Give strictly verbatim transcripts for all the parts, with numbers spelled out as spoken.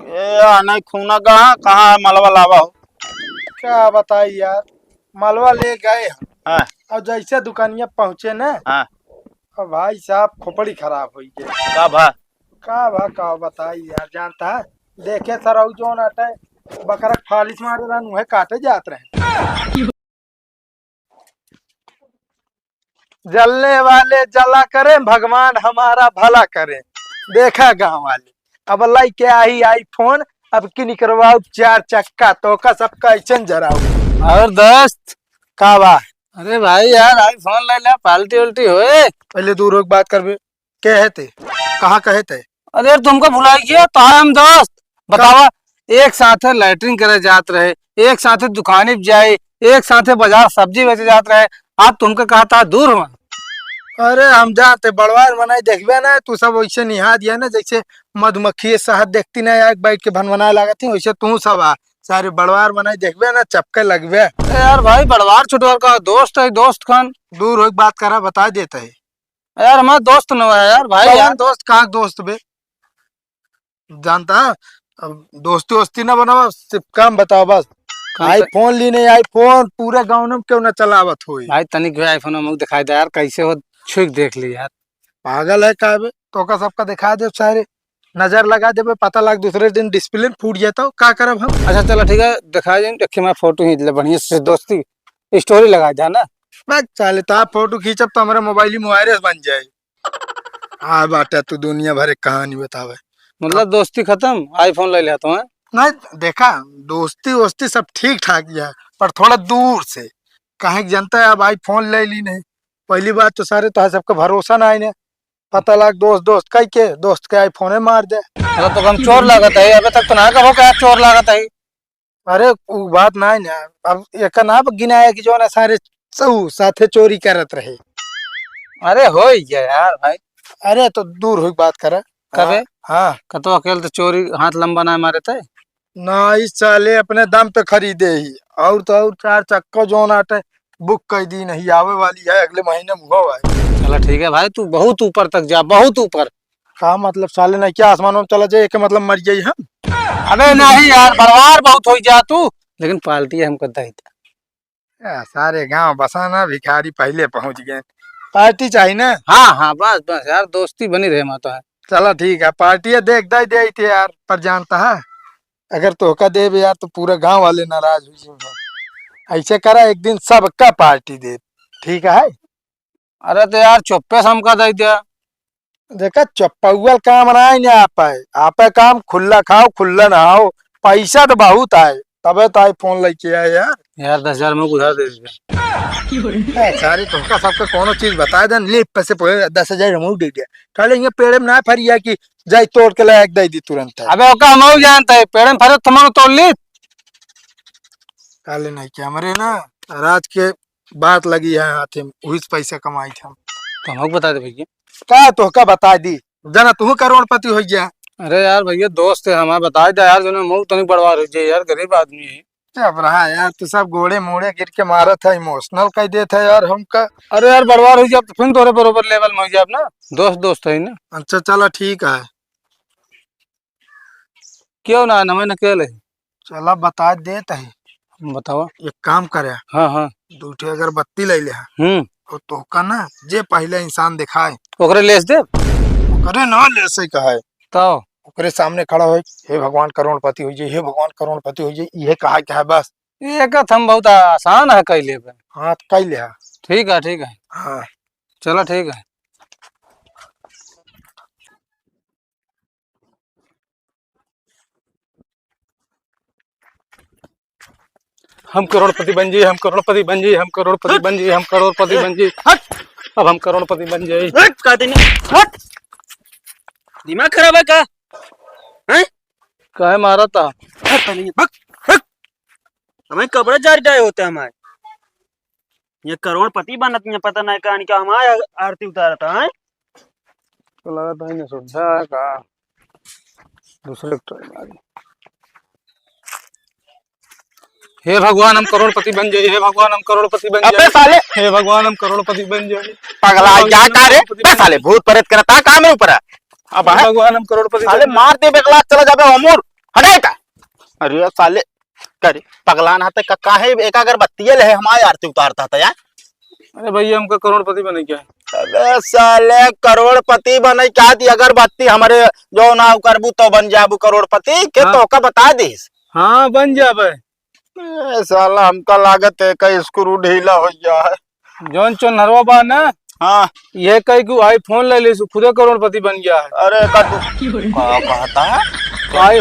ए, आ नहीं खूना कहाँ, कहाँ है मलवा लावा हो? का बताई यार, मलवा ले गए हम। हाँ। और जैसे दुकानिया पहुँचे ना, हाँ। और भाई साहब खोपड़ी खराब हो गई। का भा? का भा, का बताई यार, जानता है, देखे सरऊ जोन आटे, बकरा के फालिस मारे रहन, उहे काटे जात रहे। जलने वाले जला करें, भगवान हमारा भला करें। देखा गाँव वाले, अब लइके आई iPhone, अब की निकरवाऊ चार चक्का, तोका सबका ऐसन जराऊ। और दोस्त? का बा? अरे भाई यार, iPhone ले ले, पार्टी उल्टी होए। पहले दूर होके बात करबे। के है ते? कहाँ कहे ते? अरे यार, तुमको भुलाई गया, तो है हम दोस्त। बतावा, एक साथे लैट्रिन करे जात रहे, एक साथे दुकाने पे जाए, एक साथे बाजार सब्जी बेचे जात रहे। आज तुमको कहा था दूर हो। अरे हम जाते बड़वार बनाई देखबे ना, तू सब वैसे निहा दिया ना, जैसे मधुमक्खी शहद देखती ना, एक बैठ के भनभनाए लागत ही, वैसे तू सब आ। सारे बड़वार बनाई देखबे ना, चपके लगबे। अरे यार भाई, बड़वार छुटवार का दोस्त है, दोस्त खान। दूर होके बात करा, बता देते है। यार, हमारा दोस्त न है यार, भाई कौन यार। दोस्त, कहाँ दोस्त बे? जानता है, अब दोस्ती वोस्ती ना बनावा, सिर्फ काम बताओ बस। काम तो iPhone ली नहीं, iPhone पूरे गाँव में क्यों ना चलावत होई। भाई, तनिक भी iPhone हमको दिखाई दे यार, कैसे हो, छुई के देख ली यार। पागल है का बे? तोका सबका दिखा दे सारे, नजर लगा देबे, पता लग दूसरे दिन डिस्प्ले फूट जाए तो का करब हम? अच्छा, चलो ठीक है, दिखा दे, देखिए मैं फोटो खींच ले बढ़िया से, दोस्ती story लगा दे ना। बस साले, तो आप फोटो खींचब तो हमारे मोबाइल में वायरस बन जाए। आ बाटा, तू दुनिया भर एक कहानी बतावे। मतलब दोस्ती खत्म, iPhone ले लिया तो है? नहीं, देखा, दोस्ती वोस्ती सब ठीक ठाक ही है, पर थोड़ा दूर से। काहे कि जनता है, अब iPhone ले ली नहीं। पहली बात तो सारे तो सबका भरोसा ना आईने। पता लाग दोस्त, दोस्त कह के, दोस्त के iPhone मार दे। मतलब तो हम चोर लागत है, अबे तक तो ना कहो क्या चोर लागत है। अरे, उ बात ना है ना, अब एक ना गिनाया कि जो ना सारे सऊ साथे चोरी करत रहे। अरे, हो ही गया यार भाई। अरे, तो दूर हुई बात करे। कबे? हाँ, हाँ। कतो अकेल तो चोरी हाथ लंबा ना मारे थे। ना, इस साले अपने दम पे खरीदे ही। और तो और चार चक्का जोन आटे बुक कर दी नहीं, आवे वाली है अगले महीने में, हो भाई। चला ठीक है भाई, तू बहुत ऊपर तक जा, बहुत ऊपर। का मतलब साले ना क्या आसमान में चला जाए, एक मतलब मर जाई हम? अबे नहीं यार, बड़वार बहुत हो जा तू, लेकिन पार्टी हमको दे दे। या, सारे गांव बसाना भिखारी पहले पहुंच गए। पार्टी चाहिए ना? हाँ, हाँ, बस, बस यार, दोस्ती बनी रहे, मैं तो है। चला ठीक है, पार्टी देख दे, दे थे यार, पर जानता है, अगर तोहका देबे यार, तो पूरा गांव वाले नाराज हो जाएंगे। ऐसे करा, एक दिन सबका पार्टी दे, ठीक है? अरे तो यार, चुप्पे से हमका दे दिया। देखा, चप्पउअल काम नाई ने आपे, आपे काम खुल्ला खाओ, खुल्ला नहाओ, पैसा तो बहुत आए, तबे तो iPhone लेके आए यार। यार, दस हजार में उधार दे दीजिए। ए, सारी तुमका सबका कोनो चीज बताए देन, ले पैसे पकड़े, दस हजार हम दे दिया। कहले, "ये पेड़े में ना फरिया कि जाई तोड़ के लायक दे दी तुरंत।" अबे ओका हम जानता है, पेड़े में फरे तुम्हारे तोड़ ली। कहले, "नहीं, कि हमरे ना राज के बात लगी है हाथे में, वही से पैसा कमाई थे हम।" तो हमको बता दे भैया। का तोहका बता दी, जना तू करोड़पति हो गया। अरे यार भैया, दोस्त है हमारा, बता दे यार, जो ना मुंह तनिक बड़वार हो जाए यार, गरीब आदमी है। अब रहा यार, तू सब गोड़े मोड़े गिर के मारत है, emotional कर देत है यार हमका। अरे यार, बड़वार हो जाए तो फिर तोरे बरोबर level में हो जाए ना, दोस्त दोस्त है ना। अच्छा चला ठीक है। क्यों ना, नवे न के ले? चला बता देत है। बतावा। एक काम करे। हाँ, हाँ। दू ठे अगरबत्ती ले ले। हम्म। और तोहका ना, जे पहले इंसान दिखाए। ओकरे लेस दे? ओकरे ना लेसे कहे। तो? ओकरे सामने खड़ा होए, "हे भगवान करोड़पति हो जाए, हे भगवान करोड़पति हो जाए," इहे कहा के है बस। ये का थम बहुत आसान है कह लेबे। हाँ, तो कह ले है। ठीक है, ठीक है। हाँ। चला ठीक है। हम करोड़पति बन जाई, हम करोड़पति बन जाई, हम करोड़पति बन जाई, हम करोड़पति बन जाई। हट! अब हम करोड़पति बन जाई। हट, कहते नहीं, हट! दिमाग खराब है का? हैं? काहे मारा था? हट, नहीं, भग, भग। हमें कपड़ा जारी डाए होते हमारे। ये करोड़पति बनत नहीं, पता नहीं कहानी का हमारे आरती उतारा था, हैं? तो लगा था इन्हें सुविधा है का? दूसरे तो हे भगवान, हम करोड़पति बन जाई, हे भगवान, हम करोड़पति बन अबे जाई। साले! हे भगवान, हम करोड़पति बन जाई। पगला हे भगवान, जा हम का रे? करोड़पति बे बन साले, जाई। भूत प्रेत करता का मेरे ऊपर है? अब हे है? भगवान, हम करोड़पति बन अरे जाई। मार दे बेगला, चला जाबे अमूर। हटा, हटा। अरे साले, करे पगलान हाथे का, काहे एक अगरबत्तिये ले है, हमारी आरती उतारता था यार। अरे भैया, हमका करोड़पति बने क्या है? अबे साले, करोड़पति बने क्या थी? अगरबत्ती हमरे जो नाव करबू तो बन जाबू करोड़पति के, हाँ। तोका बता दीस। हाँ, बन जाबे। ए साला, हमका लागत है कई screw ढीला हो गया है। जौन चोन्हरवा बा ना, हाँ। ये कई गो iPhone ले लेसु, खुदे करोड़पति बन गया है। अरे का तू का कहता है? आई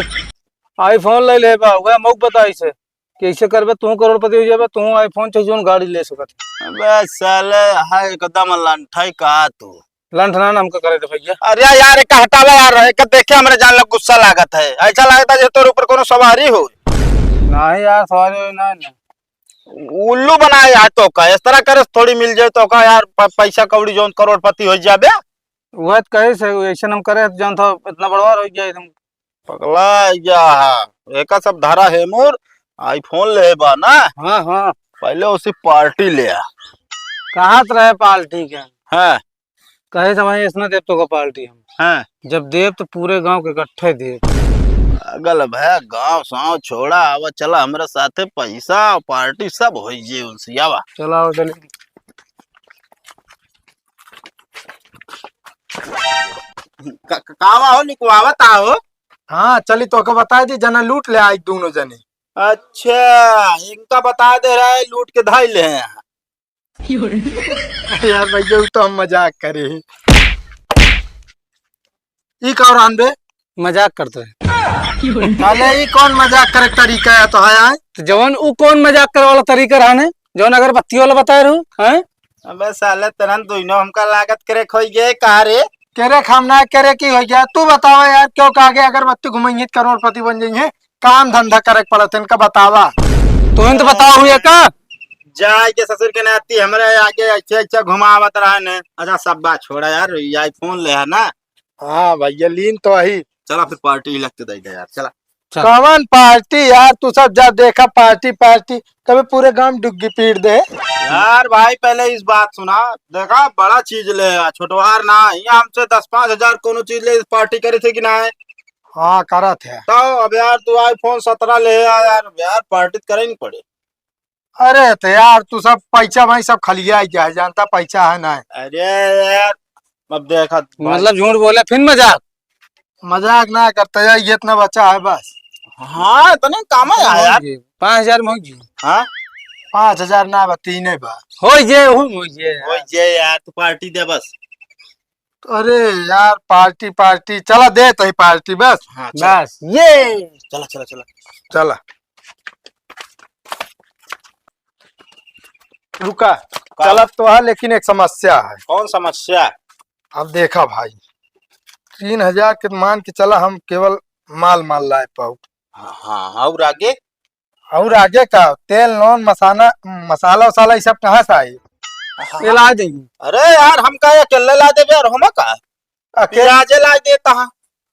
iPhone ले ले बा, वह मौक बताई से कि ऐसे करबे तू करोड़पति हो जाबे, तू iPhone चाहे जौन गाड़ी ले सकत। अबे साले, है एकदम लंठई का तू। लंठना ना हमका करे दे भैया। अरे यार, एक हटावा यार, एक देखे हमरे जान लग गुस्सा लागत है, ऐसा लागत है जे तोर ऊपर कोनो सवारी हो। नहीं यार, सवारी हो ना, ना। उल्लू बनाए यार तो का, इस तरह करे थोड़ी मिल जाए तो का यार, प-, पैसा कौड़ी जौन करोड़पति हो जाबे। वह तो कहे से, ऐसे हम करे जौन था इतना बड़वार हो गया एकदम। पगला गया है, एका सब धरा है मोर, iPhone ले बा ना। हाँ, हाँ। पहले उसी पार्टी ले आ। कहाँ तो रहे पार्टी के? हाँ। कहे समय इसने देव तो का पार्टी हम। हाँ। जब देव तो पूरे गांव के इकट्ठे देव। पागल भया, गांव साव छोड़ा, आवा चला हमरे साथे, पैसा और पार्टी सब होई जे उनसे, आवा। चला आओ चली। का, का, कावा हो, लिखवावत आहो? हाँ, चली तोहका बताइ दी, जना लूट ले आई दोनों जने। अच्छा, इनका बता दे रहा है, लूट के धाई ले हैं। यार भैया, वो तो हम मजाक करे ही। ई का और आन बे? मजाक करते रहे। अरे, ई कौन मजाक करे के तरीका है तो है, आए? तो जवन ऊ कौन मजाक करे वाला तरीका रहा ने, जवन अगरबत्ती वाला बताए रहू, हैं? अबे साले, तनन दोनों हमका लागत करे खोई गए का रे? करे हम ना करे की हो गया? तू बतावा यार, क्यों कहा गया अगरबत्ती घुमाएंगे तो करोड़पति बन जाएंगे? काम धंधा करे के पड़त है इनका, बतावा। तू ही तो बताओ हुए का? जाए के ससुर के नाती हमरे आगे अच्छा अच्छा घुमावत रहा ने। अच्छा, सब बात छोड़ा यार, ये iPhone ले है ना? हाँ भैया, लीन तो अही। चला फिर पार्टी लगते दे दे यार, चला। चल। कवन पार्टी यार, तू सब जा देखा पार्टी पार्टी, कभी पूरे गांव डुग्गी पीट दे। यार भाई, पहले इस बात सुना, देखा बड़ा चीज ले आ, छोटवार ना, यहाँ हमसे दस पाँच हजार कोनो चीज ले पार्टी करे थे कि ना? हाँ, करत है। तो अब यार तू iPhone सत्रह ले आ यार, यार पार्टी तो करे नहीं पड़े। अरे तो यार, तू सब पैसा भाई सब खलिया ही गया है, जानता पैसा है ना। अरे यार, अब देखा भाई। मतलब झूठ बोले फिर मजाक। मजाक ना करता यार, ये इतना बचा है बस। हाँ, इतने काम है यार। पाँच हजार में हो जी। हाँ? पाँच हजार ना बा, तीन है बा। हो जे, हो, हो जे यार। हो जे यार, तू पार्टी दे बस। अरे यार, पार्टी, पार्टी, चला दे तही पार्टी बस। हाँ, चला। बस, ये। चला, चला, चला। चला। रुका, का? चलत तो है, लेकिन एक समस्या है। कौन समस्या? अब देखा भाई, तीन हजार के मान के चला, हम केवल माल, माल लाए पाऊ। हाँ, हाँ, और आगे? और आगे का? तेल, नून, मसाला, मसाला वसाला, ये सब कहाँ से आई? हाँ। ये ला देंगे। अरे यार, हम का अकेले ला देबे यार, हम का? अकेले? प्याजे ला देता है।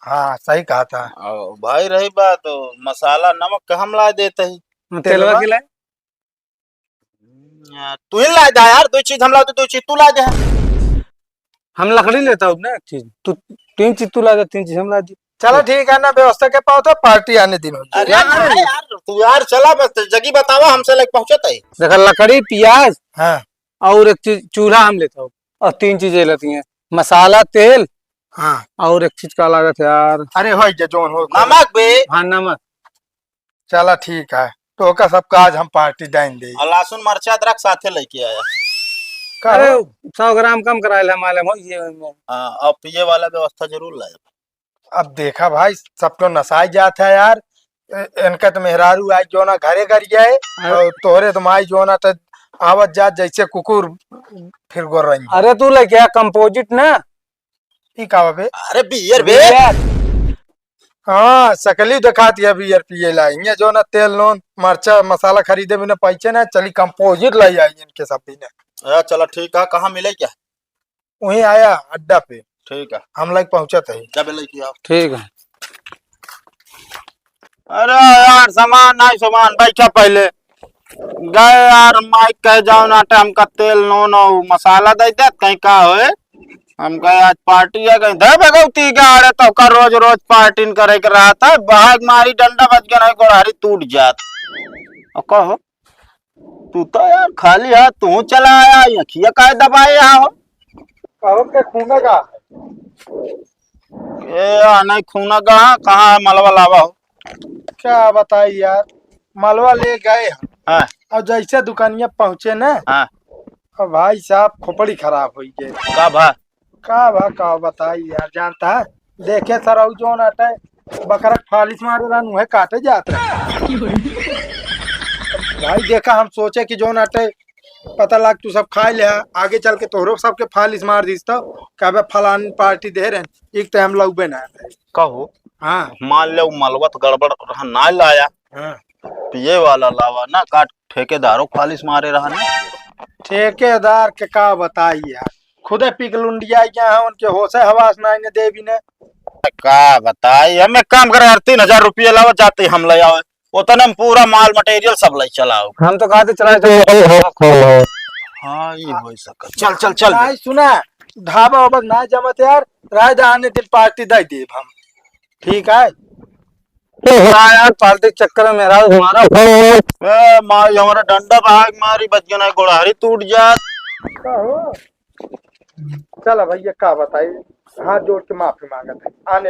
हाँ, सही कहा था। ओ, भाई, रही बात, तो मसाला, नमक का हम ला देते ही। तेलवा तेलवा? के लाए? यार, तू ही ला दे यार, दो चीज हम ला दे, दो चीज तू ला दे। हम लकड़ी लेता हूँ ना, एक चीज तू, तीन चीज तू ला दे, तीन चीज हम ला दी। चलो ठीक है ना, व्यवस्था के पाओ तो पार्टी आने दिन हो जाए। अरे ना, ना यार, तू यार चला बस, जगी बतावा, हमसे लेके पहुंचत है। देखा, लकड़ी, प्याज, हाँ। और एक चीज चूल्हा हम लेता हूँ, और तीन चीजें लेती हैं, मसाला, तेल, हाँ। और एक चीज का लागत है यार? अरे हो गया, जौन हो। नमक बे। हाँ, नमक। चला ठीक है, तो ओका सबका आज हम पार्टी डाइन दे। और लहसुन, मरचा, अदरक साथे लेके आया। का अरे, हो? सौ ग्राम कम करा ले, मालूम हो ये में। हाँ, अब ये वाला व्यवस्था जरूर लाए। अब देखा भाई, सब तो नसाई जात है यार। ए-, इनका तो मेहरारू आज जो ना घरे घर गया है, हाँ। और तोहरे तो माई जो ना तो आवत जात जैसे कुकुर फिर गोर रही। अरे तू लेके आ composite ना। ई का बा बे? अरे बियर बे। बियर। हाँ, सकली दिखाती है बियर पिए ला। इहाँ जो ना तेल नून, मरचा, मसाला खरीदे बिना पैसे ना, चली composite लाई आई इनके सब भी ना। हाँ, चलो ठीक है, कहाँ मिले क्या? वहीं आया अड्डा पे। ठीक है। हम लाइक पहुँचत है। जब लेके आओ। ठीक है। अरे यार, सामान नहीं, सामान, बैठा पहले। गए यार, माइक कहे जाओ ना, टाइम का तेल, नून और मसाला दे दे, कहीं का होए। हम कहे आज पार्टी है, कहीं दे भगवती के आड़े, तो का रोज रोज पार्टी करे के रहत है, बहाग मारी डंडा बज गया, नहीं गोड़हारी टूट जात। और कहो, तू तो यार खाली हाथ तू चला आया, अखिया काहे दबाए यहाँ हो? कहो के खूना का? ए, आ नहीं खूना का, कहाँ है मलवा लावा हो? क्या बताई यार, मलवा ले गए हम। हाँ। और जैसे दुकानिया पहुँचे ना, हाँ। और भाई साहब खोपड़ी खराब हो गए। का भा? का भा, का बताई यार, जानता है, देखे सरऊ जोन अटे, बकरक फालिस मारे रहन, उहे काटे जात रहे। भाई देखा, हम सोचे कि जोन अटे, पता लाग तू सब खाए ले, आगे चल के तोहरो सबके फालिस मार दीस, तो कहबे फलान पार्टी दे रहे, एक तो हम लौबे ना। कहो। हाँ। मान ले उ मलवा तो गड़बड़ रहा, ना लाया। हाँ। पिए वाला लावा ना, का ठेकेदारो फालिस मारे रहा ना। ठेकेदार के का बताई यार, खुदे पी के लुंडिया गया है, उनके होश है हवास ना इन्हें देवी ने। का बताई, हम एक काम करे यार, तीन हजार रुपये लावा, जाते हम ले आवे, उतने में पूरा माल मटेरियल सब ले चलाओ। हम तो कहते चला तो हो, हो, हो। हाँ, ये हो सकत। चल, चल, चल। भाई सुना, ढाबा वाबा ना जमत यार, राय दा आने दिन पार्टी दे देब हम, ठीक है? तो हो रहा यार, पार्टी के चक्कर में मेरा हमारा हो। ए, माई, हमारा डंडा भाग मारी, बच गया ना, गोड़हारी टूट जात। का हो? चला भैया, का बताई, हाथ जोड़ के माफी मांगत है, आने